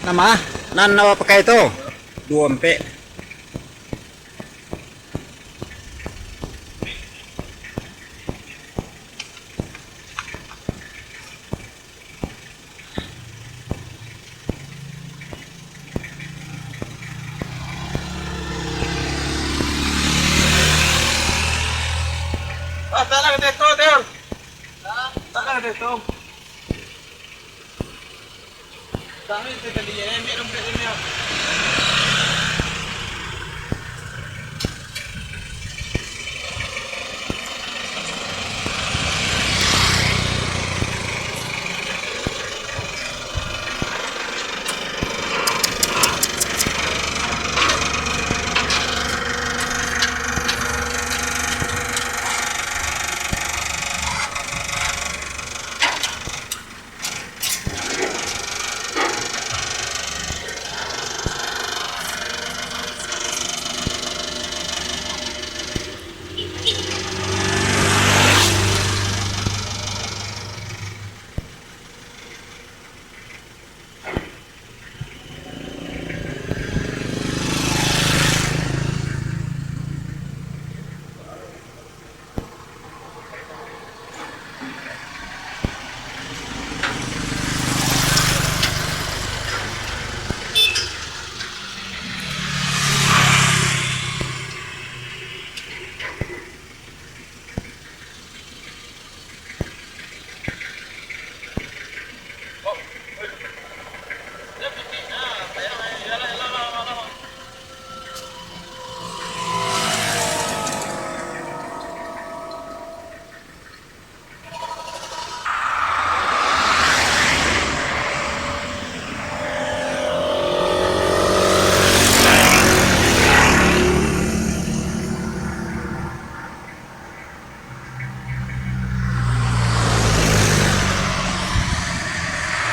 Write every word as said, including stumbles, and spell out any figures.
Nan ma? Nan awak pakai tu? Duo ampek. Ah, salah kata tu, Tel. Salah kata tu. Kami tu tadi, eh, ambil dompet dia punya.